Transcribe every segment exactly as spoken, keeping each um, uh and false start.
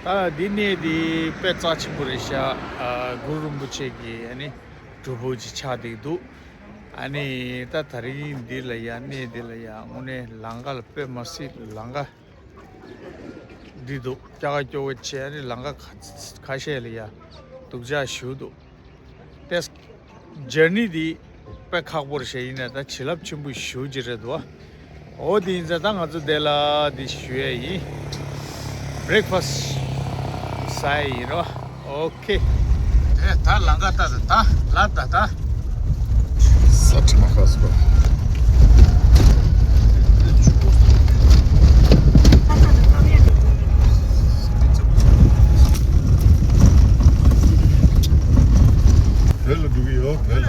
ད་འདི་གནས་འདི་དཔེ་རྩ་ཆེན་པོ་རེད་ཤག་ཨ། གུ་རུ་རིན་པོ་ཆེ་གི་ཨ་ནི་སྒྲུབ་ཕུག་ཅིག་ཆགས་བསྡད་འདུག་ཨ་ནི་ད་དེ་རིང་འདི་ལ་ཡ་གནས་འདི་ལ་ཡ་དངོས་གནས་ལམ་ཁ་ལ་དཔེ་མ་སྲིད་ལམ་ཁ་འདི་འདུག་སྐྱ་ཀ་སྐྱོ་བོ་བྱས་ཨ་ནི་ལམ་ཁ་ཁ་ཤས་ལ་ཡ་སྡུག་ཅག་ཞེ་པོ་འདུག་ཏེ་ཇར་ནི་འདི་དཔེ་ཁག་པོ་རེད་ཤག་ཡིན་ནའི་ད་བྱིན་རླབས་ཆེན་པོ་ཞེ་པོ་ཅིག་རེད་འདུག་འོ་དེ་ཡིན་ཙང་ད་ང་ཚོ་འདི་ལ་འདི་ཞུ་ཡས་ཡིན། བྷི་རེག་ཕ་སི་ཟ་ཡས་ཡིན་རོ། ཨོ་ཁེ། དེ་ད་ལམ་ཁ་ལྟ་ད་ད་ལབ་ད་ད། Sat Mahaspa. བོད་ལ་འགྲོ་གི་ཡོད། བོད་ལ།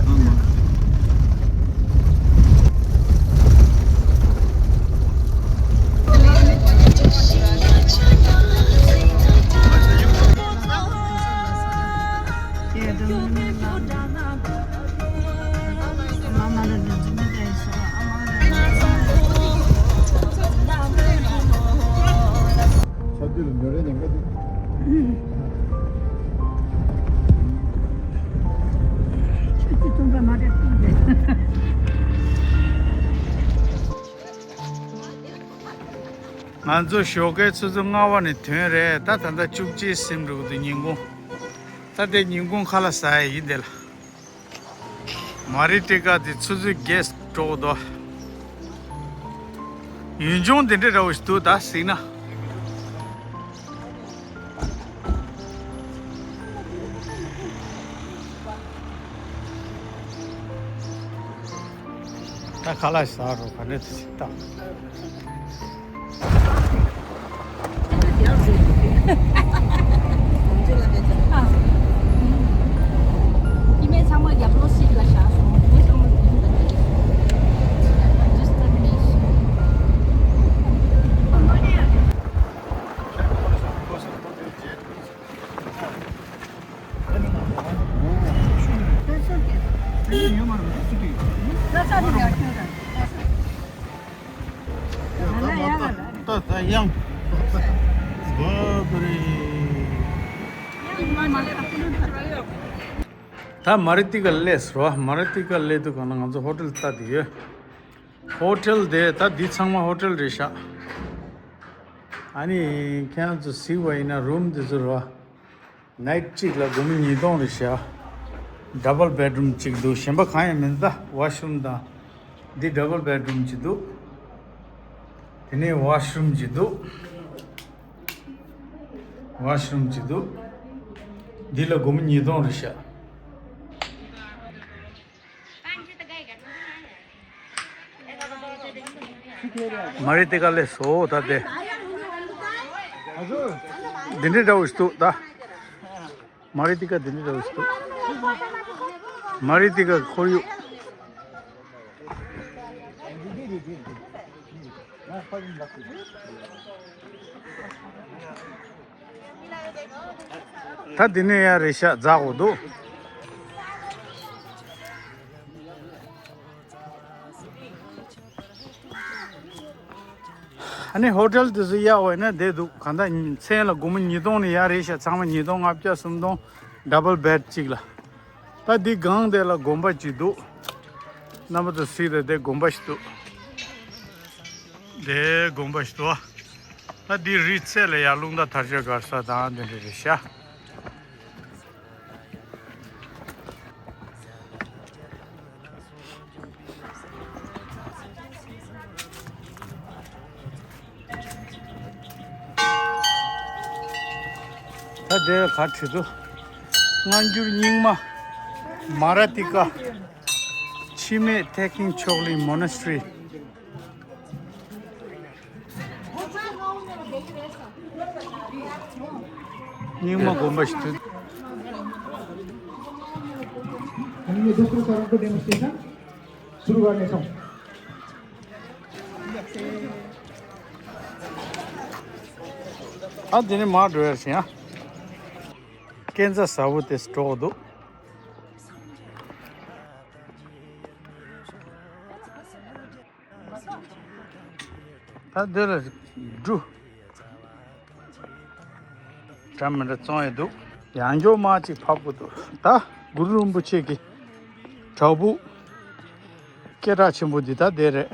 ཆབ་དུས་ལ་ཉོ་རེ་ཉེན་ཁ་འདུག་ཆུ་ཚོད་བཅུ་གསུམ་པ་མ་རེད་ཐུག་རེད། ང་ཚོ་ཞོགས་ཀའི་ཆུ་ཚོད་ལྔ་པ་ནས་ཐོན་རེད། ད་ད་ལྟ་བཅུ་གཅིག་ཟིན་འགྲོ་གི་འདུག་ཉིན་གུང་། ད་དེ་ཉིན་གུང་ཁ་ལག་ཟ་ཡས་ཡིན་དེ་ལ། མ་རི་ཏི་ཀ་དེ་ཆུ་ཚོད་བརྒྱད་འགྲོ་གི་འདུག་ཡུལ་ལྗོངས་དེ་འདྲ་འདྲ་བོ་ཞིག་འདུག་ད་གཟིགས་ན། ད་ཁ་ལག་ཟ་རོགས་ག་འདྲ་ཞིག་ད། སྐྱེ་དམན་ཚང་མ་རྒྱབ་ལོགས་ཤིག་ལ་བཞག་སོང་། ངས་ཚང་མ་རྒྱབ་ལོགས་ལ་བསྡད། Just a minute. ད་ད་ཡང་། ད་མ་རི་ཏི་ཀ་སླེབས་སོང་། མ་རི་ཏི་ཀ་སླེབས་དུས་གང་ན་ང་ཚོ་ཧོ་ཊེལ་ལྟ་དེ་ཡོད། ཧོ་ཊེལ་དེ་ད་འདི་ཚང་མ་ཧོ་ཊེལ་རེད་ཤག་ཨ་ནི་ཁྱེད་རང་ཚོ་གཟིགས་པ་ཡིན་ན་རུམ་འདི་ཚོ་རེད་བ། ནའིཊ་གཅིག་ལ་སྒོར་མོ་ཉིས་སྟོང་རེད་ཤག་ཌབ་བལ་བེཌ་རུམ་གཅིག་འདུག་གཞན་པ་གང་ཡང་མི་འདུག་ད་ཝ་ཤི་རུམ་དང་། འདི་ཌབ་བལ་བེཌ་རུམ་གཅིག་འདུག་དེ་ནས་ཝ་ཤི་རུམ་གཅིག་འདུག་ཝ་ཤི་རུམ་གཅིག་འདུག་འདི་ལ་སྒོར་མོ་ཉིས་སྟོང་རེད་ཤག་མ་རི་ཏི་ཀ་སླེབས་སོང་ད་དེ། འདི་འདྲའི་འདྲ་བོ་ཞིག་འདུག་ད། མ་རི་ཏི་ཀ་འདི་འདྲའི་འདྲ་བོ་ཞིག་འདུག་མ་རི་ཏི་ཀ་ཁོར་ཡུག་ད་འདི་ནས་ཡར་རེད་ཤག་འཛེག་དགོས་འདུག་ཨ་ནི་ཧོ་ཊེལ་དེ་ཚོ་གཡར་བ་ཡིན་ན་བསྡད་འདུག་གང་ལྟར་མཚན་ལ་སྒོར་མོ་ཉིས་སྟོང་ནས་ཡར་རེད་ཤག་ཚང་མ་ཉིས་སྟོང་ལྔ་བརྒྱ་སུམ་སྟོང་། ཌབ་བལ་བེཌ་གཅིག་ལ། ད་འདི་སྒང་དེ་ལ་དགོན་པ་གཅིག་འདུག་རྣམ་པ་ཚོ་གཟིགས་དང་དེ་དགོན་པ་ཞིག་འདུག་དེ་དགོན་པ་ཞིག་འདུག་ད་འདི་རི་རྩེ་ལ་ཡར་རླུང་རྟ་དར་ལྕོག་སྒར་ས་དང་དེ་འདྲ་རེད་ཤག་ད་དེ་ག་བྲིས་འདུག་སྔ་འགྱུར་རྙིང་མ་མ་ར་ཏི་ཀ་འཆི་མེད་ཐེག་ཆེན་མཆོག་གླིང་མོ་ན་སི་ཊི་རི། རྙིང་མ་དགོན་པ་ཞིག་འདུག Can we just do some of the demonstration? शुरू करने से ཨ་དེ་ནི་མར་འགྲོ་ཡ་ཞིག་ཡ། སྐས་འཛེག་ཟབ་པོ་དེ་འགྲོ་གི་འདུག་ད་འདི་ལ་འགྲོ། འདྲ་མི་འདྲ་བཙོང་ཡས་འདུག་ཡང་འགྱོ་མ་གཅིག་ཕབ་དགོས་འདུག་ད་གུ་རུ་རིན་པོ་ཆེ་གི་བྲག་ཕུག་སྐད་གྲགས་ཆེན་པོ་འདི་ད་དེ་རེད།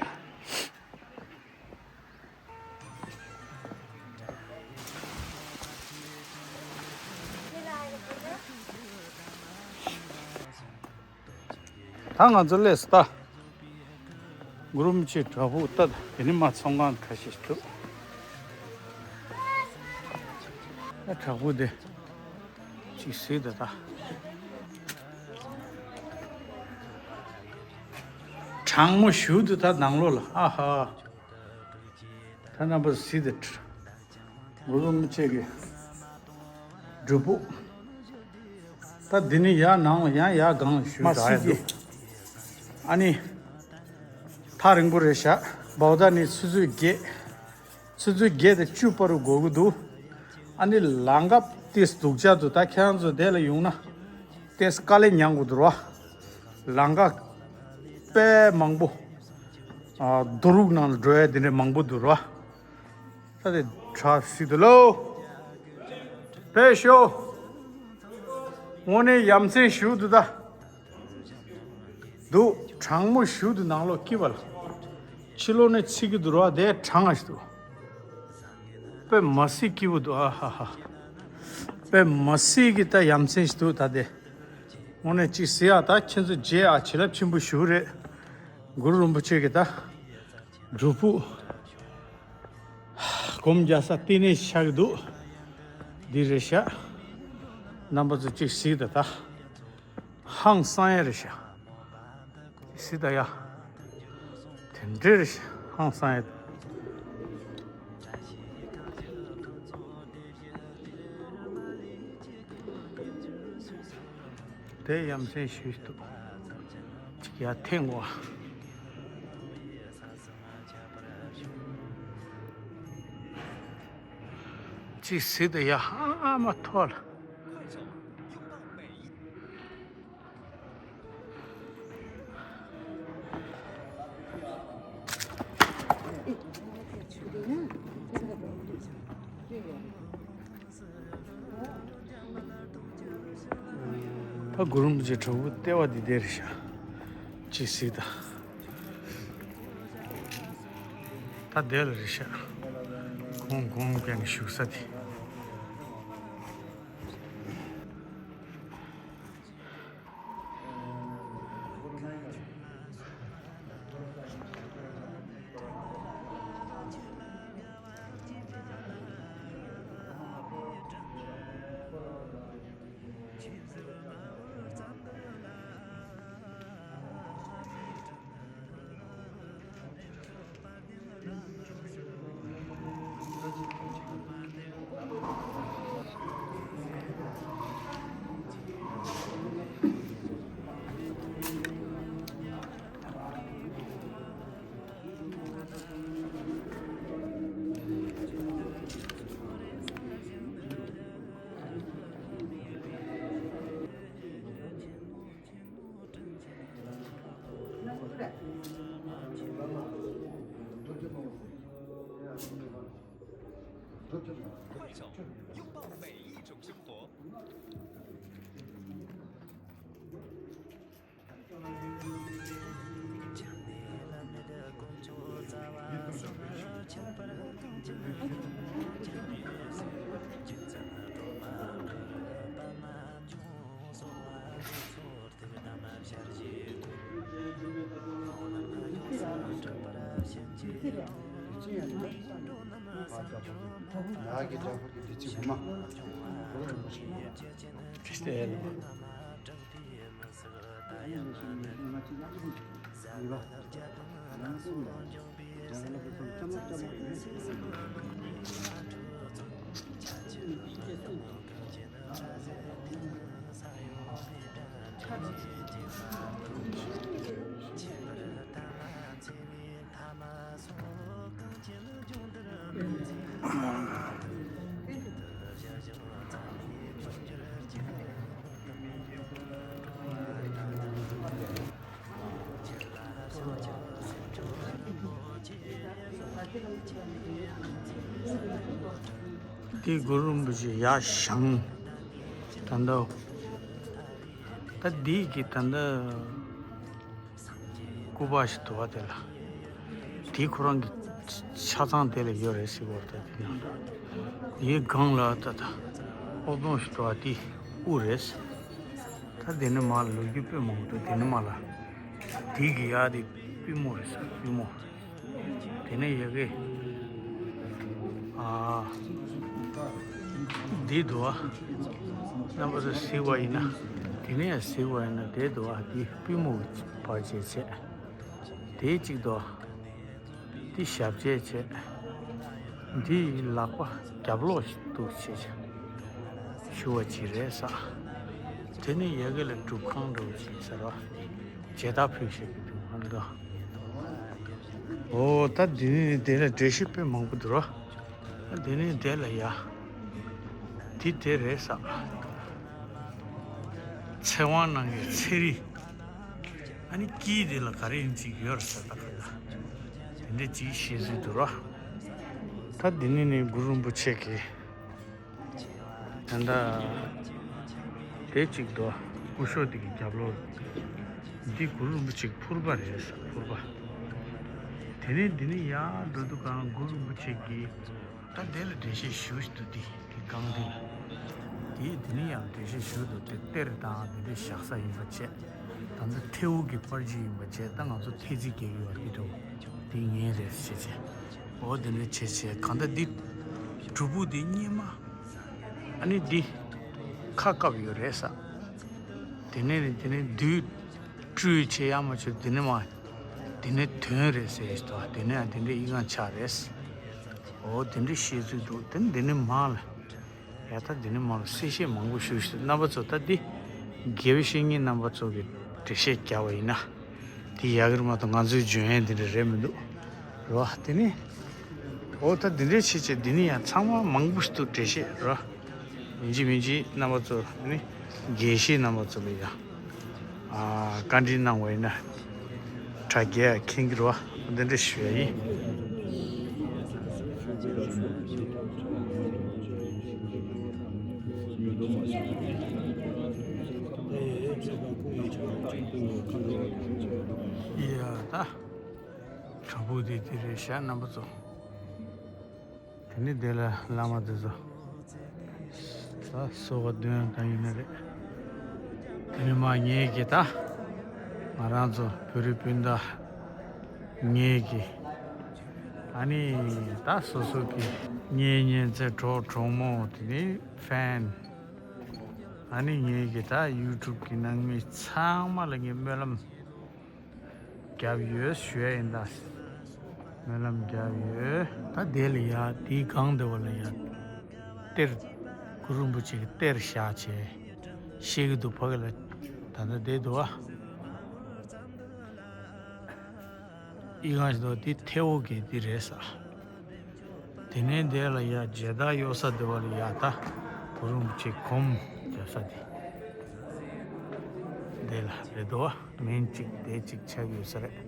ད་ང་ཚོ་སླེབས་སོང་ད། གུ་རུ་རིན་པོ་ཆེའི་བྲག་ཕུག་ལྟ། དེ་ནི་མ་ཚོང་ཁང་ཁ་ཤས་འདུག་ད་བྲག་ཕུག་དེ་གཅིག་གཟིགས་དང་ད། གྲང་མོ་ཞེ་པོ་འདུག་ད་ནང་ལོགས་ལ། ཨ་ཧ། ད་རྣམ་པ་གཟིགས་དང་། གུ་རུ་རིན་པོ་ཆེ་གི་སྒྲུབ་ཕུག་ད་འདི་ནི་ཡར་ནང་ལ་ཡང་ཡར་སྒང་ལ་ཞུ་མ་ད་ཡ་སྲིད་འདུག་ཀྱི། ཨ་ནི། ཐག་རིང་པོ་རེད་ཤག་བའོ་ད་ནི་ཆུ་ཚོད་བརྒྱད། ཆུ་ཚོད་བརྒྱད་དང་བཅུ་བར་དུ་འགོར་གི་འདུག་ཨ་ནི་ལམ་ཁ་ཏོག་ཙམ་སྡུག་ཅག་འདུག་ད་ཁྱེད་རང་ཚོ་དེ་ལ་ཡོང་ན་ཏོག་ཙམ་དཀའ་ལས་མྱངས་དགོས་འདུག་ར། ལམ་ཁ་དཔེ་མང་པོ། ཨ། རྡོ་རུག་ནང་ལ་འགྲོ་ཡ་དེ་འདྲ་མང་པོ་འདུག་ར། ད་དེ་བྲག་ཕུག་ཟེར་དུས་ལོ། ཕེབས་ཤོག་དངོས་གནས་ཡ་མཚན་ཞེ་པོ་འདུག་ད། འདུག་གྲང་མོ་ཞེ་པོ་འདུག་ནང་ལོགས་སྐྱིད་པ་ལ། ཕྱི་ལོགས་ནས་ཚིག་གི་འདུག་ར་དེ་གྲང་ང་ཞིག་འདུག་དཔེ་མི་སྲིད་སྐྱིད་པོ་འདུག་ཨ་ཧ་ཧ། དཔེ་མི་སྲིད་ཀྱི་ད་ཡ་མཚན་ཞིག་འདུག་ད་དེ། དངོས་གནས་གཅིག་གཟིགས་ཨ། ད་ཁྱེད་ཚོ་མཇལ་ཨ། བྱིན་རླབས་ཆེན་པོ་ཞེ་པོ་རེད། གུ་རུ་རིན་པོ་ཆེ་གི་ད། སྒྲུབ་ཕུག་སྒོམ་རྒྱག་ས་བསྟི་གནས་ཆགས་ཀྱི་འདུག་འདི་རེད་ཤག་རྣམ་པ་ཚོ་གཅིག་གཟིགས་དང་ད། ཧང་སང་ཡ་རེད་ཤག་གཟིགས་དང་ཡ། དེ་འདྲ་རེད་ཤག་ཧང་སང་ཡ། དེ་ཡ་མཚན་ཞེ་པོ་འདུག་གཅིག་ཡར་འཐེན་དགོས། གཅིག་གཟིགས་དང་ཡ། ཨ་མ་ཐོག་ལ། ད་གུ་རུ་རིན་པོ་ཆེ་བྲག་ཕུག་ལྟེ་བ་འདི་དེ་རེད་ཤག་གཅིག་གཟིགས་དང་། ད་དེ་ལ་རེད་ཤག་གོང་གོང་ཀྱང་བཞུགས་ས་དེ། དེ་གུ་རུ་རིན་པོ་ཆེ་ཡར་བཞེངས། ད་ལྟ་ད་འདི་གི་ད་ལྟ་སྐུ་པར་ཞིག་འདུག་པ། དེ་ལ་དེ་ཁོ་རང་གི་ཆ་ཚང་དེ་ལ་ཡོད་རེད་ཟེར་བ། ད་དེ་ནང་ལ་ཡའི་སྒང་ལ་ད་ད་ཨོ་དོང་ཞིག་འདུག་པ། དེ་དབུ་རེད། ད་དེ་ནས་མར་ལོ་རྒྱུས་དཔེ་མང་པོ་འདུག། དེ་ནས་མར་ལ་དེ་གི་ཡ་དེ་པུས་མོ་རེད་ཟེར། པུས་མོ། དེ་ནས་ཡ་གི་ཨ་འདི་འདུག་པ། རྣམ་པ་ཚོ་གཟིགས་པ་ཡིན་ན། དེ་ནས་ཡ་གཟིགས་པ་ཡིན་ན་དེ་འདུག་པ། དེ་པུས་མོ་གི་བར་ཆད་བྱས། དེ་གཅིག་འདུག་པ། འདི་ཞབས་རྗེས་བྱས། འདི་ལག་པ་རྒྱབ་ལོགས་ཤིག་འདུག་བྱས་བྱས་ཞུ་བ་ཅིག་རེད་ཟེར། དེ་ནས་ཡ་གི་ལ་སྒྲུབ་ཁང་འདྲ་བོ་ཅིག་ཟེར་བ། མཇལ་དར་ཕུལ་བཞག་གི་འདུག་ཨ་འདུག། འོ་ད་འདི་ནས་དེ་ལ་འགྲེལ་བཤད་དཔེ་མང་པོ་འདུག་ར། འདི་ནས་དེ་ལ་ཡ་འདི་དེ་རེད་ཟེར། ཚེ་དབང་ནང་གི་ཚེ་རིང་། ཨ་ནི་དཀྱིལ་དེ་ལ་ག་རེ་ཡིན་ཅིག་ཡོད་རེད་ཟེར། ད་ག་ད་དེ་འདྲ་ཅིག་བཤད་སྲོལ་འདུག་ར། ད་འདི་ནས་ནི་གུ་རུ་རིན་པོ་ཆེ་གི་ད་ལྟ་དེ་གཅིག་འདུག། སྐུ་ཞབས་དེ་གི་རྒྱབ་ལོགས། འདི་གུ་རུ་རིན་པོ་ཆེ་གི་ཕུར་པ་རེད་ཟེར། ཕུར་པ། དེ་ནས་འདི་ནས་ཡར་འགྲོ་དུས་སྒང་གུ་རུ་རིན་པོ་ཆེ་གི་ད་དེ་ལ་འགྲེལ་བཤད་ཞུ་ཞིག་འདུག། དེ་དེ་སྒང་དེ་ལ། དེ་དེ་ནས་ཡང་འགྲེལ་བཤད་ཞུ་འདུག། དེ་གཏེར་དང་དེ་འདྲའི་བཞག་ས་ཡིན་པ་བྱས། ད་ལྟ་ཐེའུ་གི་པར་ཅིག་ཡིན་པ་བྱས། ད་ང་ཚོ་ཐེལ་ཙེ་རྒྱག་གི་ཡོད་པ་དེ་འདྲ་བོ་དེ་ངའི་རེད་ཟེར་བྱས། འོ་དེ་འདྲ་བྱས་བྱས། གང་ལྟར་འདི་སྒྲུབ་ཕུག་འདི་སྔོན་མ། ཨ་ནི་འདི་ཁ་བཀབ་ཡོད་རེད་ཟེར། དེ་ནས་ནི་དེ་ནས་བདུད་བཀྲུས་བྱས་ཡར་མར་བྱས། དེ་ནས་མར་དེ་ནས་ཐོན་རེད་ཟེར་ཏོ། དེ་ནས་ཡང་དེ་འདྲའི་ཨི་ཁུང་ཆགས་རེད། འོ་དེ་འདྲའི་བཤད་ཚུལ་འདུག། དེ་ནས་དེ་ནས་མར་ལ། ཡ་ད་འདི་ནས་མར་གསལ་བཤད་མང་པོ་ཞུ་ཞུ། རྣམ་པ་ཚོ་ད་འདི་དགེ་བའི་བཤེས་གཉེན་རྣམ་པ་ཚོ་གིས་འགྲེལ་བཤད་རྒྱག་པ་ཡིན་ན་དེ་ཡག་གི་རེད་མ་གཏོགས། ང་ཚོའི་འཇོན་ཡས་འདི་འདྲ་རེད་མི་འདུག་རོ། དེ་ནས་འོ་ད་འདི་འདྲའི་བྱས་བྱས། འདི་ནས་ཡང་ཚང་མ་མང་པོ་ཞིག་འདུག་འགྲེལ་བཤད་རོ། ཡིན་གཅིག་མིན་གཅིག་རྣམ་པ་ཚོ་ནི་དགེ་བཤེས་རྣམ་པ་ཚོ་ལ་ཡང་། ཨ། བཀའ་འདྲི་གནང་བ་ཡིན་ན་དྲ་རྒྱའི་མཁྱེན་གྱི་རེད་པ། འདི་འདྲ་ཞུ་ཡ་ཡིན། ཡ་ད། བྲག་ཕུག་དེ་དེ་རེད་ཤག་རྣམ་པ་ཚོ། དེ་ནས་དེ་ལ་བླ་མ་དེ་ཚོ་ད་གསོལ་བ་འདོན་སྟངས་ཡིན་ན་རེད། དེ་ནས་མར་ངེད་ཀྱི་ད་ང་རང་ཚོ་བོད་རིགས་སྤུན་ཟླ་ངེད་ཀྱི། ཨ་ནི་ད་སོ་སོ་གི་གཉེན་ཉེ་ཚན་གྲོགས་གྲོགས་མོ། དེ་ནས་ཕེན། ཨ་ནི་ངེད་ཀྱི་ད་ཡུ་ཊུབ་གི་ནང་མི་ཚང་མ་ལ་ངས་སྨོན་ལམ་རྒྱབ་ཡོད་ཞུ་ཡ་ཡིན་ད། སྨོན་ལམ་རྒྱབ་ཡོད། ད་དེ་ལ་ཡ་དེའི་སྒང་དེ་བ་ལ་ཡ་གཏེར། གུ་རུ་རིན་པོ་ཆེ་གི་གཏེར་བཞག་བྱས་བཤད་ཀྱི་འདུག། ཕ་གི་ལ་ད་ལྟ་བསྡད་འདུག་པ། ཨི་ཁུང་ཞིག་འདུག། དེ་ཐེའུ་གི་དེ་རེད་ཟེར། དེ་ནས་དེ་ལ་ཡ་མཇལ་དར་གཡོག་ས་དེ་བ་ལ་ཡ་ད་གུ་རུ་རིན་པོ་ཆེ་སྒོམ་རྒྱབ་ས་དེ། དེ་ལ་རེད་དོ། མིང་གཅིག་དེ་གཅིག་ཆགས་ཡོད་ས་རེད།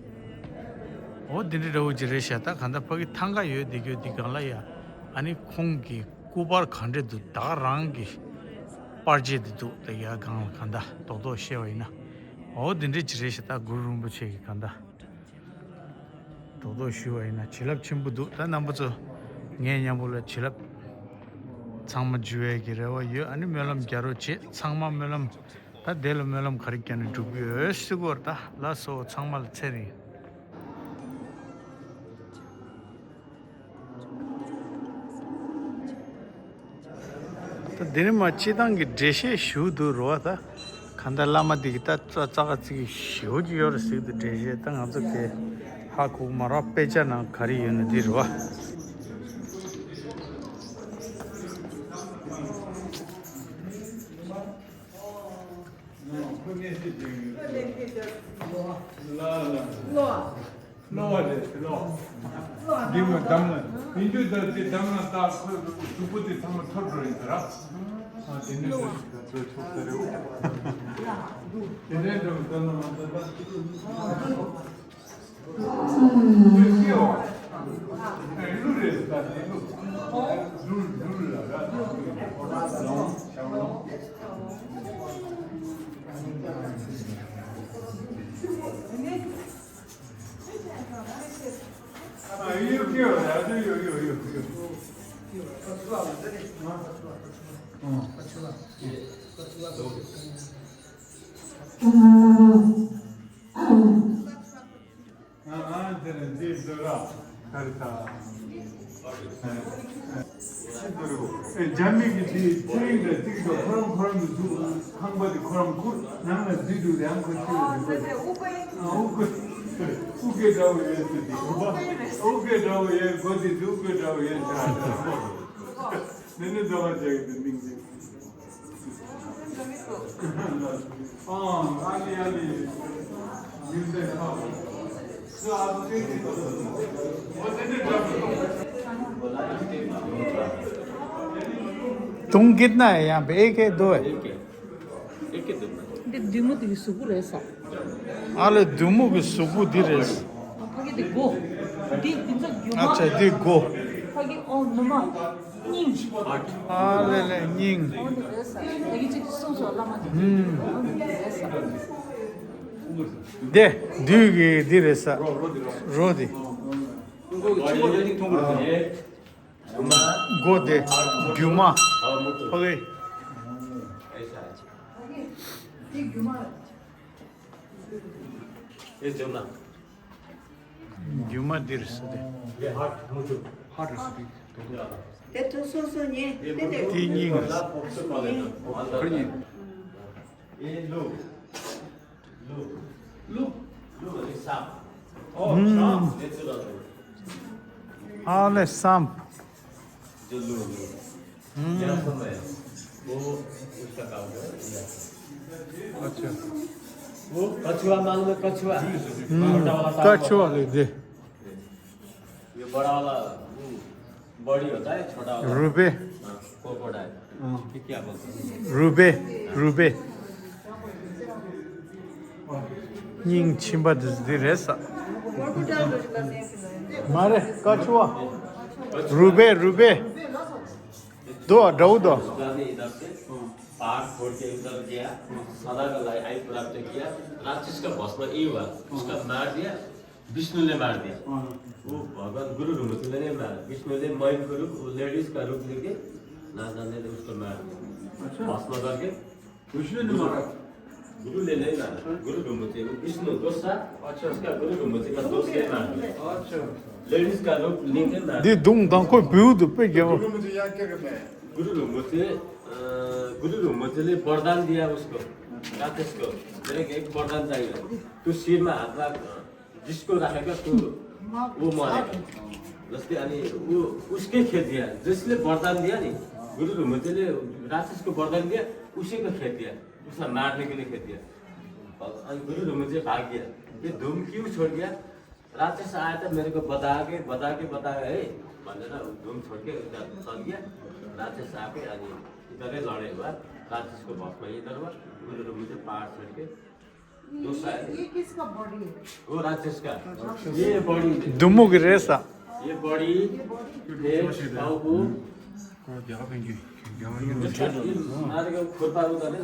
འོ་དེ་འདྲ་འདྲ་བོ་ཅིག་རེད་ཤག། ད་གང་ལྟར་ཕ་གི་ཐང་ག་ཡོད་དེ་གྱོད་དེ་སྒང་ལ་ཡ། ཨ་ནི་ཁོང་གི་སྐུ་པར་ག་འདྲ་འདུག། ད་ག་རང་གི་པར་ཆས་དེ་འདུག། ད་ཡ་སྒང་ལ་གང་ལྟར་རྡོག་རྡོག་བཤད་པ་ཡིན་ན། འོ་དེ་འདྲ་ཅིག་རེད་ཤག། ད་གུ་རུ་རིན་པོ་ཆེ་གི་གང་ལྟར། རྡོག་རྡོག་ཞུས་པ་ཡིན་ན་བྱིན་རླབས་ཆེན་པོ་འདུག། ད་རྣམ་པ་ཚོ་ངའི་མཉམ་པོ་ལ་བྱིན་རླབས་ཚང་མ་འཇུ་བའི་གི་རེ་བ་ཡོད། ཨ་ནི་སྨོན་ལམ་རྒྱག་རོགས་བྱེད། ཚང་མ་སྨོན་ལམ། ད་དེ་ལ་སྨོན་ལམ་ག་རེ་བརྒྱབ་ནས་འགྲུབ་ཀྱི་ཡོད་སྲིད་གོ་ར། ད་ལགས་སོ། ཚང་མ་ལ་ཚེ་རིང་། ད་འདི་ནས་མར་སྤྱིར་བཏང་གི་འགྲེལ་བཤད་ཞུ་འདུག་རོ། ད་གང་ལྟར་བླ་མ་འདི་གི་ད་ཙ་ཙག་ཙིག་ཞེ་པོ་ཅིག་ཡོད་རེད་ཟེར་གི་འདུག། འགྲེལ་བཤད་ད་ང་ཚོ་གི་ཧ་གོ་མ་རེད་པ། དཔེ་ཆ་ནང་ག་རེ་ཡོད་ན་འདི་རེད་པ། ལ་ལ། གློ་བ་རེད་གློ། འདི་མ་འདམ་ལ། ཡིན་དུས་ད་དེ་འདམ་ལ་ད་ཁོའི་གཟུགས་པོ་དེ་ཚང་མ་འཐོར་འགྲོ་ཡིན་ད་ར། ཨ་དེ་ནས་ད་ཚོད་ཆོག་ས་རེད། དེ་ནས་འགྲོ་འདམ་ལ་མ་ད་ད། ཁོའི་སྐྱེ་བ། རྒྱ་མི་གི་དེ་ཚེ་རིང་དང་གཅིག་ཏུ་ཁོ་རང་ཁོ་རང་གི་གཟུགས་ཁང་པ་དེ་ཁོ་རང་ཁུར་ནང་ལ་འཛུལ་འདུག་ཡང་ཁོ་ཚེ་རིང་དེ་ཨུ་ཀེ་འདྲ་བོ་ཡོད་ཟེར་དེ་ཨུ་ཀེ་འདྲ་བོ་ཡོད་གོ་དེ་ཨུ་ཀེ་འདྲ་བོ་ཡོད་ཤག་ནི་ནི་འདྲ་བ་ཅག་གི་དེ་མིང་ཅིག तुम कितना है यहाँ पे? एक है, दो है? འདི་བདུད་མོ་དེ་གི་གཟུགས་པོ་རེད་ས། ཨ་ལེ་བདུད་མོ་གི་གཟུགས་པོ་འདི་རེད། ཕ་གི་འདི་མགོ། འདི་འདི་ཚོ་རྒྱུ་མ། ཨ་ཅེ་འདི་མགོ། ཕ་གི་ཨོ་ནུ་མ། སྙིང་། ཨ་ལེ་ལེ་སྙིང་། འོ་འདི་རེད་ས། ད་གི་ཅིག་གསུངས་སོ་བླ་མ་འདི། ཧུམ། འོ་འདི་རེད་ས། དེ་བདུད་ཀྱི་འདི་རེད་ས། རོ་འདི། མགོ་དེ་རྒྱུ་མ། ཕ་གི། རྒྱུ་མ་འདི་རེད་ས་དེ། ཧར་རེད་ས་དེ། དེ་ཚོ་སོ་སོ་ཉེ་དེ་དེ། དེ་སྙིང་རེད་ས། ཁོ་གཉིས། ཨ་ལེ་སམ། हम्म। अच्छा। वो कछुआ मालूम है, कछुआ? हम्म, छोटा वाला सांप कछुआ होता है। ले दे। ये बड़ा वाला, वो बड़ी होता है, छोटा वाला। रुबे। हाँ, क्रोकोडाइल। हाँ। ये क्या बोलते हैं? रुबे, रुबे। སྙིང་ཕྱིན་པ་འདི་འདི་རེད་ས། མ་རེད། ཀ་ཆུ་བ། རུ་སྦེ་རུ་སྦེ། དོ་འདྲ་བོ་དོ། उसका ने इधर से पहाड़ फोड़ के उधर गया, सदा का लाइफ प्राप्त किया। राक्षस का भस्म ये हुआ, उसका मार दिया, विष्णु ने मार दिया। वो भगवान गुरु रूप से नहीं मारा, विष्णु ने मैन को रूप, वो लेडीज का रूप लेके नारद ने उसको मार दिया। भस्म करके विष्णु ने मारा। गुरु ने नहीं मारा, गुरु रूप से, वो विष्णु दोष था, अच्छा। उसका गुरु रूप से का दोष नहीं मारा। अच्छा। लेडीज का रूप लेके मारा। दे दुम दंको बिउ दु पे गयो। गुरु रूप से, अ, गुरु रूप से ने वरदान दिया उसको, राक्षस को। मेरे को एक वरदान चाहिए। तू सिर में हाथ रख, जिसको रखेगा तू, वो मरेगा। जैसे यानी वो उसके खेत दिया, जिसने वरदान दिया नहीं, गुरु रूप से ने राक्षस को वरदान दिया, उसी को खेत दिया, उसने मारने के लिए खेत दिया। और गुरु रूप से भाग गया। ये धूम क्यों छोड़ गया? राक्षस आया था, मेरे को बता के, बता के, बता के, ए, भनेर धुम छोड्के उता चल गया। राक्षस आके अनि इधरै लडाइँ हुआ, राक्षसको भस्म इधर हुआ, गुरु रूप से पहाड छोड्के दोष आयो। ये किसका बॉडी है? वो राक्षस का। ये बॉडी। दुमुक रेसा। ये बॉडी, ये बॉडी। ये टाउको। मारेको खुर्पा उता ने।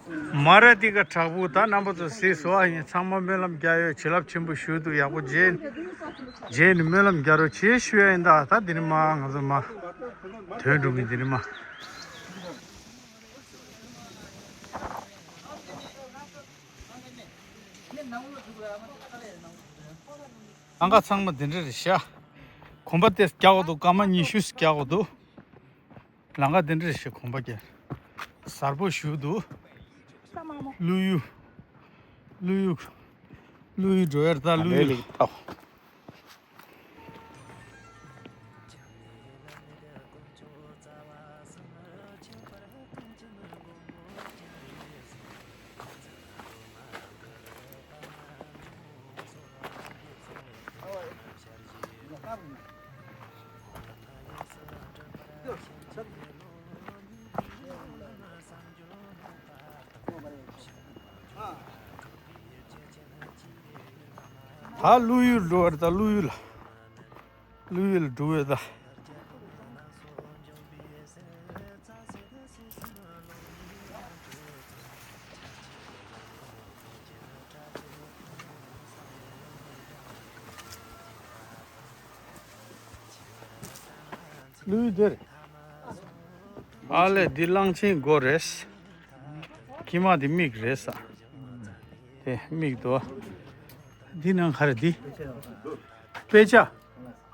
མ་ར་ཏི་ཀ་དྲག་པོ་ད་རྣམ་པ་ཚོ་གཟིགས་སོ། ཨ་ཡིན་ཚང་མ་སྨོན་ལམ་རྒྱག་ཡོད། བྱིན་རླབས་ཆེན་པོ་ཞུ་འདུག་ཡག་པོ་རྗེས་རྗེས་ནས་སྨོན་ལམ་རྒྱག་རོགས་བྱེད་ཞུ་ཡ་ཡིན་ད། ད་འདི་ནི་མ་ང་ཚོ་མ་དོན་འགྲུབ་གི་འདི་ནི་མ། ལང་ཀ་ཚང་མ་འདི་འདྲ་རེད་ཤག་གོམ་པ་དེ་རྒྱག་དགོས་འདུག་སྐར་མ་ཉི་ཤུ་རྒྱག་དགོས་འདུག་ལང་ཀ་འདི་འདྲ་ཞིག་གོམ་པ་རྒྱག་གཟར་པོ་ཞུ་འདུག་ཀླུ་ཡུ། ཀླུ་ཡུ། ཀླུ་ཡུ་འགྲོ་ཡར་ད་ཀླུ་ཡུ། ད་ཀླུ་ཡུལ་འགྲོ་བར་ད་ཀླུ་ཡུལ་ལ། ཀླུ་ཡུལ་འགྲོ་བའི་ད། ཀླུ་ཡུལ་འདིར། ཨ་ལས་འདི་གླང་ཆེན་མགོ་རེད། ཁྱི་མ་འདི་མིག་རེད་ས། དེ་མིག་དོ། འདི་ནང་ག་རེ་འདི། དཔེ་ཆ།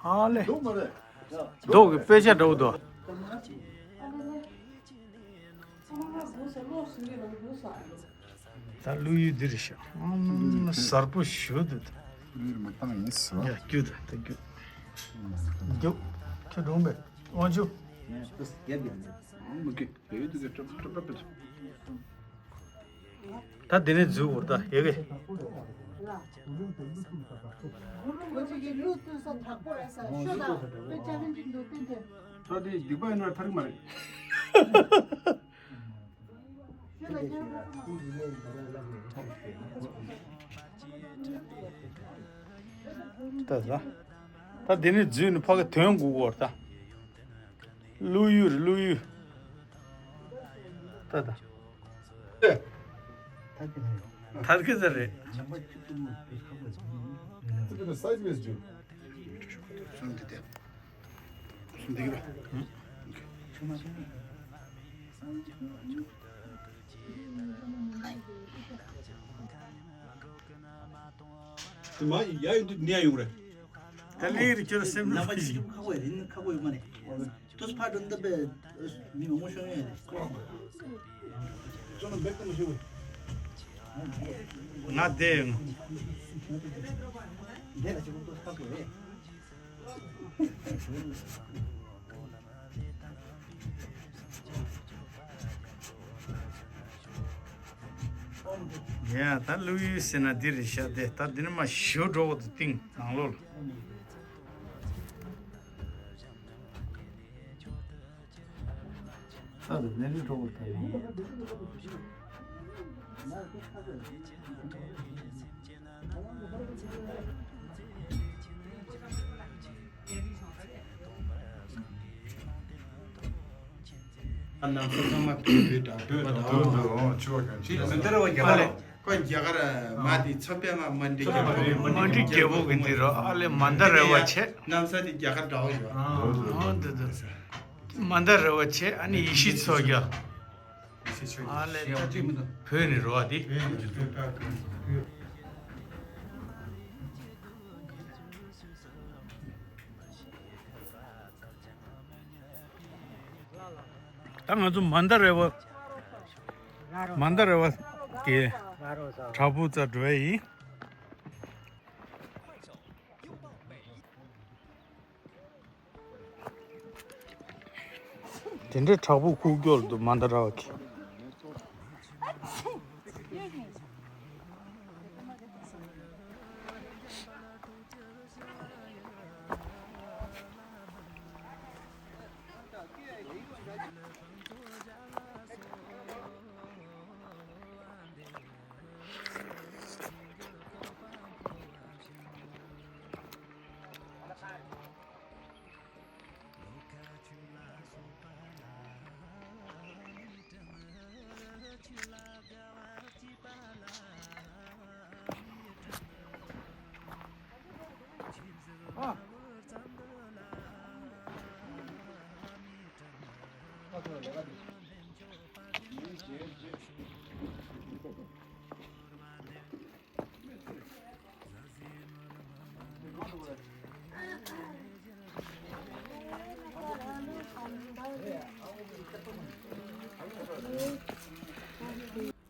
ཨ་ལས། མདོག་གི་དཔེ་ཆ་འདྲ་བོ་འདུག་ད་ཀླུ་ཡུལ་འདི་རེད་ཤག་གཟར་པོ་ཞུ་འདུག་ཀླུ་ཡུལ་མི་བཏང་ཡིན་ཟེར་བ། ཡ་རྒྱུ་ད་ད་རྒྱུ། རྒྱུ། ཁྱོད་འགྲོ་མེད་དབང་ཆུ། ད་དེ་ནས་འཛུལ་བར་ད་ཡ་གི། ད་དེ་སྡིག་པ་ཡིན་ན་ཐར་གི་མ་རེད། ད་ད། ད་དེ་ནས་འཛུལ་ནས་ཕ་གི་དོན་དགུ་བོར་ད། ཀླུ་ཡུལ་རེད་ཀླུ་ཡུལ། ད་ད། ཐར་གི་ཟེར་རེད། སུམ་འདི་དེ། སུམ་འདི་གི་ར། དེ་མ་ཡ་ཡོད་དུས་ནས་ཡོང་རེད། ད་ལེ་རི་ཁྱོད་སེམས་ནང་པ་ཉིད་ཁག་པོ་ཡིན་ཁག་པོ་ཡོད་མ་རེད། ཏུས་ཕ་དྲུང་འདི་པའི་མི་མང་པོ་ཤོང་ཡོད་རེད། ང་བསྡད་ཡོང་། འདི་ལ་ཅིག་ཏུས་ཕ་དགོས་རེད། ཡ་ད་ཀླུ་ཡུལ་ཟེར་ན་འདི་རེད་ཤག་དེ་ད་འདི་ནི་མ་ཞུ་འགྲོ་གི་འདུག་སྟེང་ནང་ལོགས་ལ། ད་དུ་ནེ་རི་གྲོགས་པོ་དེ་ཡིན། ནང་ཚོ་ཚང་མ་བོད་བོད་དང་བོད་དང་བོད་དང་། ཨོ་ཆུ་བ་གང་ཅི་ལ་མི་འདིར་བ་རྒྱ་གར་ཁོ་རྒྱ་གར་མ་དེ་ཚོ་པའི་མ་མ་འདི་རྒྱལ་པོ། མ་འདི་རྒྱལ་པོ་གི་འདི་རོ་ཨ་ལེ་མན་ད་རེ་བ་ཆེ། གནམ་ས་དེ་རྒྱ་གར་འདྲ་བོ་ཡོད། ཨོ་འདི་འདི། མན་ད་རེ་བ་ཆེ་ཨ་ནི་ཡེ་ཤེས་མཚོ་རྒྱལ། ཨ་ལེ་ད་དེ་བོད་ནས་རོ་ཨ་དེ། ད་ང་ཚོ་མན་ད་རེ་བ། མན་ད་རེ་བ་གི་བྲག་ཕུག་རྩར་འགྲོ་ཡ་ཡིན། དེ་འདྲའི་བྲག་ཕུག་ཁུག་ཀྱོག་འདུག་མན་ད་ར་བ་གི།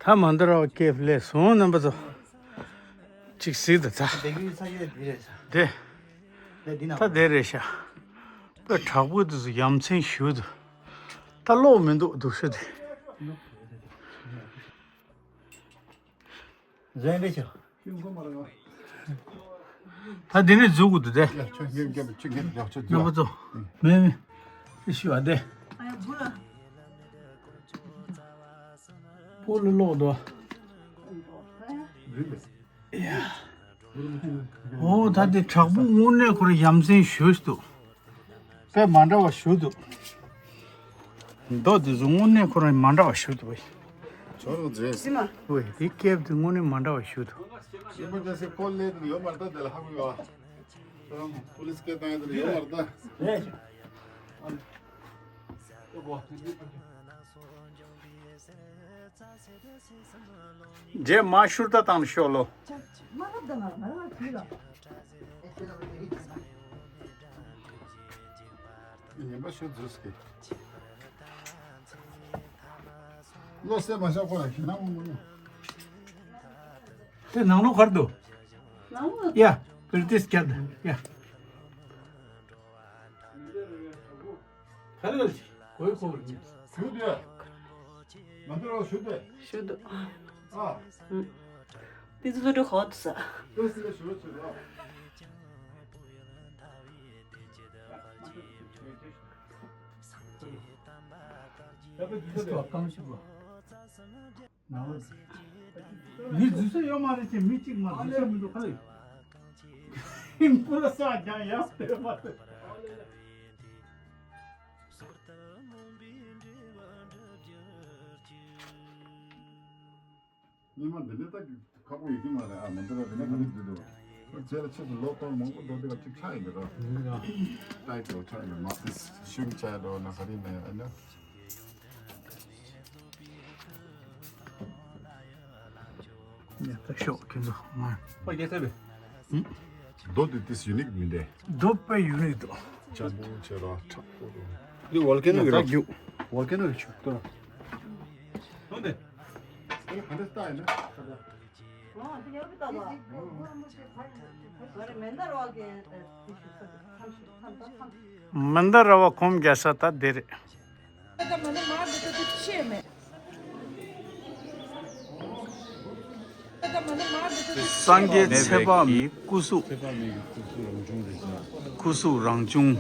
ད་མན་ད་ར་བ་ཀེབ་ལས་སོང་རྣམ་པ་ཚོ། གཅིག་གཟིགས་དང་ད། དེ། ད་དེ་རེད་ཤག་དཔེ་དྲག་པོ་འདུག་ཟེར་ཡ་མཚན་ཞུ་འདུག་ད་གློག་མི་འདུག་འདུག་ཤོད་དེ། གཟན་རེད་ཤག་ད་འདི་ནས་འཛུལ་དགོས་འདུག་དེ། རྣམ་པ་ཚོ། མེད་མེད། ཤི་ཤི་བ་དེ། སྤོ་ལོ་ལོག་འདུག་ཡ། ཨོ་ད་དེ་བྲག་ཕུག་དངོས་གནས་ཁོ་རང་ཡ་མཚན་ཞེ་པོ་འདུག་དཔེ་མ་འདྲ་བ་ཞེ་པོ་འདུག་མདོ་དེ་ཚོ་དངོས་གནས་ཁོ་རང་མ་འདྲ་བ་ཞེ་པོ་འདུག་བས། ཇོ་རུ་མཛོད། ཨོ་དེ་སྐེད་དེ་དངོས་གནས་མ་འདྲ་བ་ཞེ་པོ་འདུག་ཤེས་པ་རྒྱ་སེ་ཁོ་ལས་དེ་ཡོད་མ་རེད་ད། དེ་ལ་ཧ་གོ་ཡོད་ཨ། ཁོ་རང་པུ་ལིས་སྐད་བཏང་ཡ་དེ་ལ་ཡོད་མ་རེད་ད། རྗེས་མ་ཤུར་ད་བཏང་ཤོག་ལོ། ཉན་པ་ཤུར་འཛུལ་སྐད། བློ་གསལ་མ་བཞག་ཁོ་ལ་ཞེ་ནང་མོ་མོ། དེ་ནང་ལོགས་གར་འདུག་ནང་ལོགས། ཡ། པིར་ཏིས་ཀྱ་ཡ། ག་རེ་ལ་གོས་ཁོག་རེད། ཞུ་དེ། མ་འདི་རོ་ཞུ་དེ། ཞུ་དུ། ཨ། ཏི་ཙི་ལོ་འགྲོ་ཧོ་དུ་ས། ཏི་ཙི་ལོ་ཞུ་ཞུ་དེ། ཨ། ཏི་ཙི་ལོ་རྐང་ཞུ་གོ། ནང་ལོགས། མི་འཛུལ་ས་ཡོད་མ་རེད་ཅེས་མི་གཅིག་མ་འཛུལ་ས་མི་འདུག་ཁ་ལས། ཁྱིམ་སྤུ་ལ་ས་རྒྱང་ཡག་དེ་མ་རེད། ཉི་མ་འདི་འདྲ་ལྟ་རྒྱུ་ཁག་པོ་ཡོད་ཀྱི་མ་རེད་ཨ། མི་འདི་ལ་འདི་ནས་ག་རེ་འདི་འདུག་རྗེས་ལ་ཆེད་དུ་ལོ་ཏོག་མང་པོ་འགྲོ་འདི་ལ་གཅིག་ཆགས་ཡིན་འདི་རོ། ཏའི་ཏོ་ཆགས་ཡིན་མ་ཤུགས་ཆགས་འགྲོ་ན་ག་རེ་མེད་ཨ་ན། ཉ་ད་ཤོག་ཁྱེད་ཚོ་མ། ཕ་རྒྱལ་ཚ་བས། རྡོ་དེ་ཏིས་ཡུ་ནིག་མི་འདྲ། རྡོ་དཔེ་ཡུ་ནིག་འདུག་ཆ་པོ་ཆེ་ར་ཁྲག་པོ་ར། འདི་ཝོལ་ཀེ་ནོ་གི་ར། ཝོལ་ཀེ་ནོ་གི་ཆུ་དོ། ཧོ་འདི། ཨེ་ག་འདྲ་ལྟ་ཡིན་ན། མན་དཱ་ར་བ་གོམ་རྒྱག་ས་ད་འདི་རེད། སངས་རྒྱས་ཚེ་དཔག་མེད་སྐུ་གཟུགས། སྐུ་གཟུགས་རང་བྱུང་།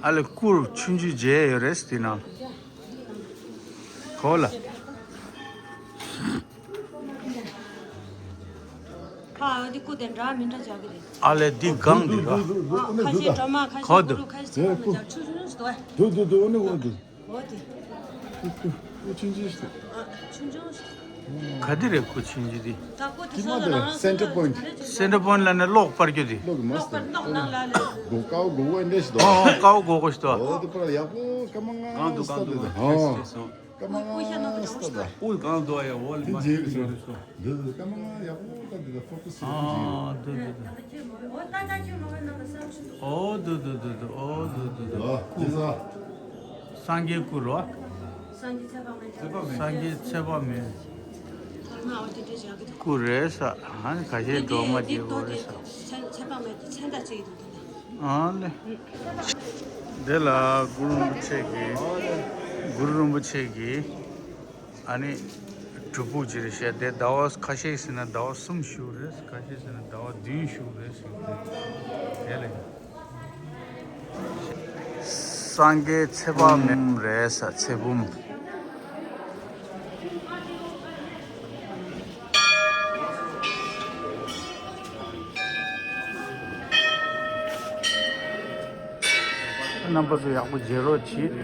ཨ་ལེ་སྐུ་ཆུང་ཆུང་མཇལ་ཡོད་རེད་དེ་ནང་། གོ་ལ། ཁ་འོ་དེ་སྐུ་དེ་འདྲ་མི་འདྲ་བྱ་གི་རེད། ཨ་ལེ་འདི་གང་འདི་ར། ཨ་ཁ་ཤས་སྒྲོལ་མ་ཁ་ཤས་གུ་རུ་ཁ་ཤས་ཚང་མ་བྱ་ཆུང་ཆུང་ཞིག་འདུག་ཨ། འདུག་འདུག་འདུག་འོ་ནི་འོ་འདུག་འོ་དེ། འདུག་འདུག་འོ་ཆུང་ཆུང་ཞིག་འདུག་ཨ་ཆུང་ཆུང་ཞིག་ག་འདི་རེད་ཁོ་ཆུང་ཆུང་འདི། ད་ཁོ་དེ་ཁྱི་མ་སོ་དེ་ལ་ལ་སེན་ཊར་པོ་ཡིན་ཊི། སེན་ཊར་པོ་ཡིན་ཊི་ལ་ནི་གློག་སྤར་རྒྱུ་དེ། གློག་གི་མ་སྟེ་གློག་ནང་ལ་ལ་འདུག་ཀའོ་གོ་གོ་འདྲ་ཞིག་འདུག་ཨོ་ཀའོ་གོ་གོ་ཞིག་འདུག་འོ་དེ་པར་ཡག་པོ་ཀ་མ་ང་གང་འདུག་གང་འདུག་ཧ། ཀ་མ་ང་སྟ་དེ་ཧ། ཀུ་གང་དུ་ཡ་ཝོལ་མ་ཟེར་ཞིག་འདུག་འདུག་ཀ་མ་ང་ཡག་པོ་ལྟ་འདི་ལ་ཕོ་ཀུ་སི་ཨ་འདུག་འདུག་འདུག་ཨོ་འདུག་འདུག་འདུག་ཨོ་འདུག་འདུག་འདུག་ཨོ་འདུག་འདུག་འདུག་ཨ་ཀུ་ཇི་ཟ། སངས་རྒྱས་སྐུ་རོ། སངས་རྒྱས་ཚེ་དཔག་མེད། སངས་རྒྱས་ཚེ་དཔག་མེད། སྐུ་རེད་ས། ཨ་ནི་ཁ་ཤས་སྒྲོལ་མ་རྗེ་བོ་རེད་ས། ཚེ་དཔག་མེད་ཀྱི་མཚན་རྟགས་བཅས་འདུག་དེ་ལ། ཨ་ལེ། དེ་ལ་གུ་རུ་རིན་པོ་ཆེ་གི། གུ་རུ་རིན་པོ་ཆེ་གི། ཨ་ནི། སྒྲུབ་ཕུག་ཅིག་རེད་བཤད་དེ་ཟླ་བ་ཁ་ཤས་ཟེར་ན་ཟླ་བ་གསུམ་བཞུགས་རེད། ཁ་ཤས་ཟེར་ན་ཟླ་བ་བདུན་བཞུགས་རེད་ཟེར་གི་རེད། དེ་ལ། སངས་རྒྱས་ཚེ་དཔག་མེད་རེད་ས་ཚེ་བུམ། རྣམ་པ་ཚོ་ཡག་པོ་མཇལ་རོགས་གྱིས།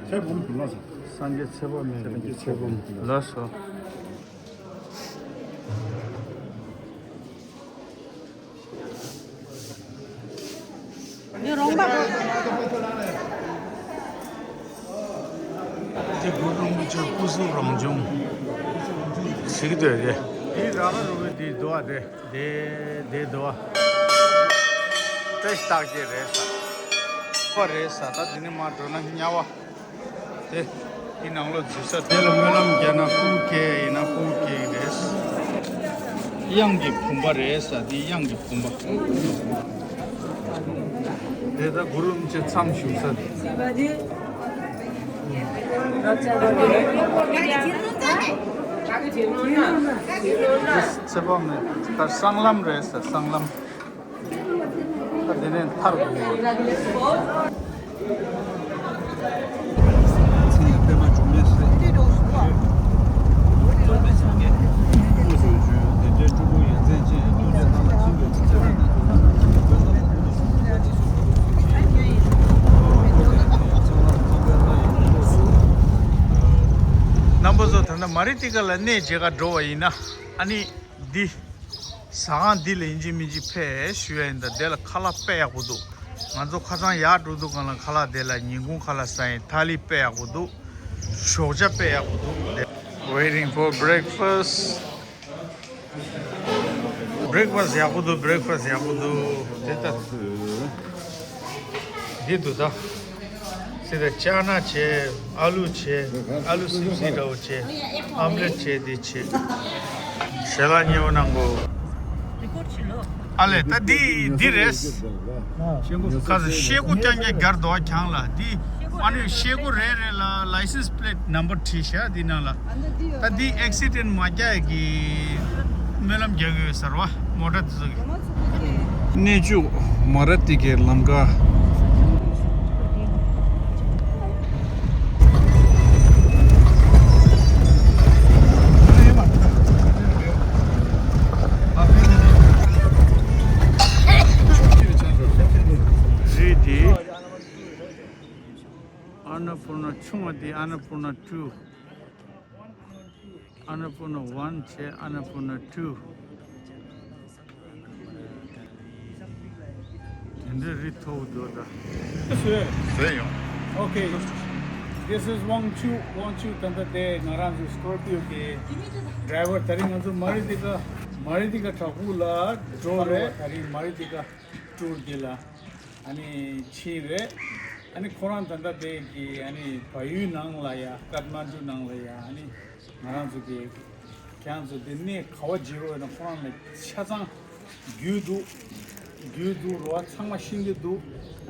ཚེ་བུམ་དུ་ལ་སོང་། སངས་རྒྱས་ཚེ་དཔག་མེད་ཀྱི་ཚེ་བུམ་ལགས་སོ། འདི་རོང་པ། འདི་གུ་རུ་རིན་པོ་ཆེ་སྐུ་གཟུགས་རང་བྱུང་། ཟེར་གི་འདུག་གས། འདི་ར་བ་རུ་བའི་འདི་འདུག་ཨ། དེ་དེ་དེ་འདུག་ཨ། དཔེ་རྟགས་ཅན་རེད་ས། ཁོ་རེད་ས། ད་འདི་ནས་མར་འགྲོ་ན་དམྱལ་བ། དེ། དེ་ནང་ལོགས་འཛུལ་ས་དེ་ལ་སྨོན་ལམ་རྒྱག་ན་སྐུ་སྐྱེ་ཡིན་ན་སྐུ་སྐྱེ་རེད། གཡང་གི་བུམ་པ་རེད་ས། དེ་གཡང་གི་བུམ་པ། དེ་ད་གུ་རུ་རིན་པོ་ཆེ་མཚམས་བཞུགས་ས་དེ། ཚེ་དཔག་མེད་ད་སྲང་ལམ་རེད་ས། སྲང་ལམ། ད་དེ་ནས་མཐར་དགོངས་པ། ཚེ་ཡི་པད་མ་འབྱུང་གནས་སུ། མ་རི་ཏི་ཀ་ལ་གནས་མཇལ་ཁ་འགྲོ་བ་ཡིན་ན། ཨ་ནི་འདི་ཟ་ཁང་འདི་ལ་ཡིན་གཅིག་མིན་གཅིག་ཕེབས་ཞུ་ཡ་ཡིན། ད་དེ་ལ་ཁ་ལག་དཔེ་ཡག་པོ་འདུག་ང་ཚོ་ཁ་སང་ཡར་འགྲོ་དུས་སྒང་ལ་ཁ་ལག་དེ་ལ་ཉིན་གུང་ཁ་ལག་ཟ་ཡིན། ཐ་ལི་དཔེ་ཡག་པོ་འདུག་ཞོགས་ཇ་དཔེ་ཡག་པོ་འདུག Waiting for breakfast. Breakfast ཡག་པོ་འདུག breakfast ཡག་པོ་འདུག་དེ་ལྟ། འདི་འདུག་ད། སི་ད་ཅ་ན་བྱས། ཨ་ལུ་བྱས། ཨ་ལུ་སིབ་སི་འདྲ་བོ་བྱས། ཨམ་ལེ་ཊི་བྱས། འདི་བྱས། ཞལ་ལག་མཉེས་པོ་གནང་གོ། ཨ་ལེ་ད་འདི་འདི་རེད། ཁ་སང་ཤེལ་སྒོ་རྐྱང་རྐྱང་བརྒྱབ་འདུག་གྱང་ལ། འདི་ཨ་ནི་ཤེལ་སྒོ་རེ་རེ་ལ་license plate number བྲིས་ཤག་འདི་ནང་ལ། ད་འདི་accident མ་རྒྱག་གི་སྨོན་ལམ་རྒྱག་གི་ཡོད་ཟེར་བ། མོ་ཊ་དེ་ཚོ་གི། གནས་མཇུག་མ་ར་ཏི་ཀའི་ལམ་ཁ། རེད་དེ། ཨ་ན་པུར་ན་ཆུང་བ་དེ་ཨ་ན་པུར་ན་two། ཨ་ན་པུར་ན་one བྱས། ཨ་ན་པུར་ན་two། དེ་འདྲའི་རི་མཐོ་པོ་འདུག་ད། བཟོས་ཡོང་། Okay. This is Wangchu. Wangchu ད་ལྟ་དེ་ང་རང་ཚོའི་Scorpio གི་driver། དེ་རིང་ང་ཚོ་མ་རི་ཏི་ཀ་མ་རི་ཏི་ཀ་བྲག་ཕུག་ལ་འགྲོ་རེད། དེ་རིང་མ་རི་ཏི་ཀ་tour འདི་ལ། ཨ་ནི་ཕྱིན་རེད། ཨ་ནི་ཁོ་རང་ད་ལྟ་དེ་གི་ཨ་ནི་བལ་ཡུལ་ནང་ལ་ཡ། ཀཏ་མན་ཌུ་ནང་ལ་ཡ། ཨ་ནི་ང་རང་ཚོ་གི་ཁྱེད་རང་ཚོ་དེ་གནས་ག་བ་བརྗེ་རོགས་ཡོད་ན། ཁོ་རང་ལ་ཆ་ཚང་རྒྱུས་འདུག་རྒྱུས་འདུག་རོགས་ཚང་མ་ཤེས་ཀྱི་འདུག་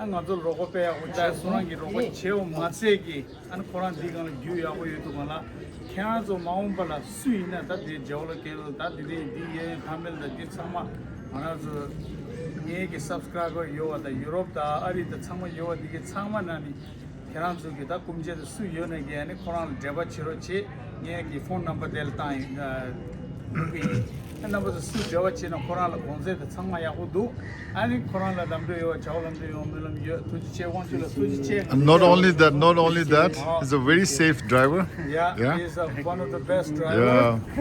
ཨ་ང་ཚོ་རོགས་པ་དཔེ་ཡག་པོ་བྱས། ཁོ་རང་གི་རོགས་པ་བྱས་པ་མ་ཚད་ཀྱི། ཨ་ནི་ཁོ་རང་འདི་སྒང་ལ་རྒྱུས་ཡག་པོ་ཡོད་འདུག་ག་ལ། ཁྱེད་རང་ཚོ་མ་འོངས་པ་ལ་སུ་ཡིན་ན། ད་དེ་ཇའོ་ལ་ཀེ་ལ་ད་དེ་རིང་འདི་ཡེ་ཐ་མལ་ད་འདི་ཚང་མ་ང་རང་ཚོ་ངེད་ཀྱི་subscriber ཡོད་པ་ད་ཡུ་རོབ་ད་ཨ་རི་ད་ཚང་མ་ཡོད་པ་འདི་གི་ཚང་མ་ན་ནི་ཁྱེད་རང་ཚོ་གི་ད་སྐུ་མཆེད་ད་སུ་ཡོད་ན་གི་ཨ་ནི་ཁོ་རང་ལ་འབྲེལ་བ་བྱེད་རོགས་བྱེད། ངེད་ཀྱི་phone number དེ་ལ་བཏང་ཡིན། ཨ་རྣམ་པ་ཚོ་སུ་འབྲེལ་བ་བྱེད་ན་ཁོ་རང་ལ་གོང་ཚད་དང་ཚང་མ་ཡག་པོ་འདུག་ཨ་ནི་ཁོ་རང་ལ་ལམ་འགྲོ་ཡོད་པ། ཇའོ་ལམ་འགྲོ་ཡོང་སྨོན་ལམ་ཡོད། ཐུགས་རྗེ་ཆེ། དབང་ཕྱུག་ལ་ཐུགས་རྗེ་ཆེ། And not only that, not only that, he's a very safe driver. Yeah, yeah. He's uh, one of the best driver. Yeah.